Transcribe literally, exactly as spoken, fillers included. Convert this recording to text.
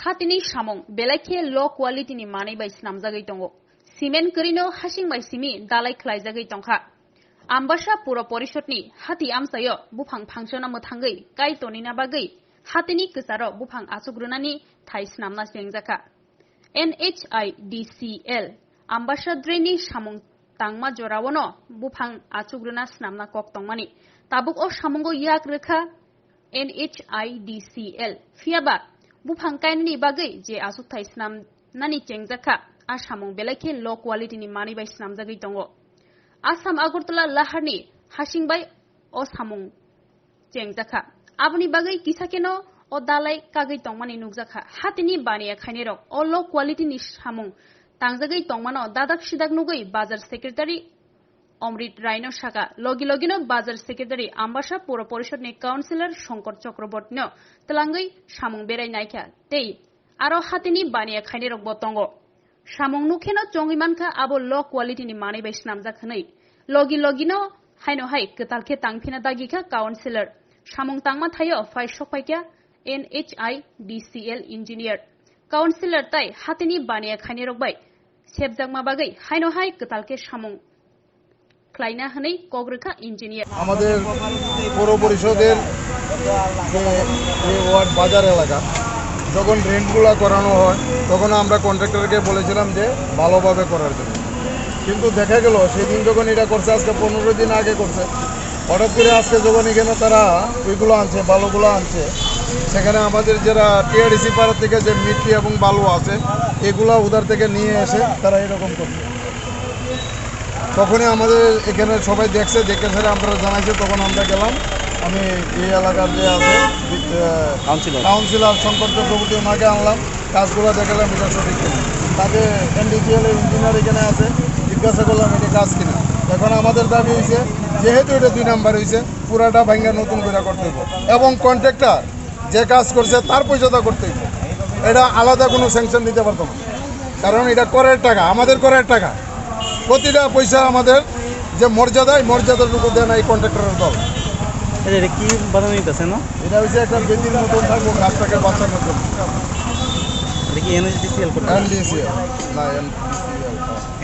Hatini samung belai khe low quality ni manwi bai snamjagwi tongo. Cement kwrwino hasing bai simi dalai khlaijagwi tongkha. Ambasa Puro Porishod ni hati amchaio buphang phangchona mwthangwi kai tonina bagwi hatini kwcharo buphang achuk rwnani thai snamna chengjakha. N H I D C L Ambasa drain ni samung tangma joraono buphang achuk rwna snamna kok tongmani. Tabuk o samungo yak rwkha N H I D C L. Phiyaba buphang kainani bagwi je achukthai snamnani chengjakha, a samung belai khe low quality ni manwi bai snamjagwi tongo. Assam Agartala laharni hasing bai o samung chengjakha. Aboni bagwi kisa kheno o dalai kagwi tongmani nukjakha. Hatini baniya khainirok o low quality ni samung tangjagwi tongmano dadak sidak nugwi bazar secretary Omrit Raino saka. Logi logino bazar secretary Ambasa Puro Porishod ni councillor Shankar Chakraborty no twlangwi samung berai naikha tei aro hatini baniya khainirokbo tongo. Samung nukheno chongwi mankha abo low quality ni manwi bai snamjak hwnwi. Logi logino haino hai kwtal khe tangphina dagikha councillor. Samung tangma thaio phai sokphaikha N H I D C L engineer. Councillor tai hatini baniya khainirok bai sepjakma bagwi haino hai kwtal khe samung khlaina hwnwi kok rwkha engineer. আমাদের পৌর পরিষদের যে এই ওয়ার্ড বাজার এলাকা, যখন ড্রেনগুলো করানো হয়, তখন আমরা কন্ট্রাক্টরকে বলেছিলাম যে ভালোভাবে করার জন্য। কিন্তু দেখা গেল সেদিন যখন এটা করছে, আজকে পনেরো দিন আগে করছে, হঠাৎ করে আজকে যখন এখানে তারা ওইগুলো আনছে, বালুগুলো আনছে, সেখানে আমাদের যারা টিআরডিসি পাড়া থেকে যে মিট্টি এবং বালু আছে, এগুলা উধার থেকে নিয়ে এসে তারা এরকম করছে। তখনই আমাদের এখানে সবাই দেখছে, দেখে স্যার আমরা জানাইছে, তখন আমরা গেলাম। আমি এই এলাকার যে আছে, আহ, কাউন্সিলর। কাউন্সিলর শঙ্কর চক্রবর্তী, ওনাকে আনলাম, কাজগুলো দেখালাম এটা সঠিক কিনা। তাকে এনডিসিএল এর ইঞ্জিনিয়ার এখানে আছে, জিজ্ঞাসা করলাম এটা কাজ কিনা। এখন আমাদের দাবি হয়েছে, যেহেতু এটা দুই নাম্বার হয়েছে, পুরাটা ভাঙ্গা নতুন করে করতে হবে এবং কন্ট্রাক্টর যে কাজ করছে তার পয়সাটা করতে হইব। এটা আলাদা কোনো স্যাংশন দিতে পারতাম না, কারণ এটা করের টাকা, আমাদের করের টাকা। প্রতিটা পয়সা আমাদের যে মর্যাদা, এই মর্যাদাটুকু দেন এই কন্ট্রাক্টরের দল। এই যে এটা কি বানানো হইতাছে না? এটা হচ্ছে একটা বেদির মতন থাকবো গাছটাকে বাঁচানোর জন্য। এটা কি এনএইচডিসিএল করতে? এনডিসিএল না, এন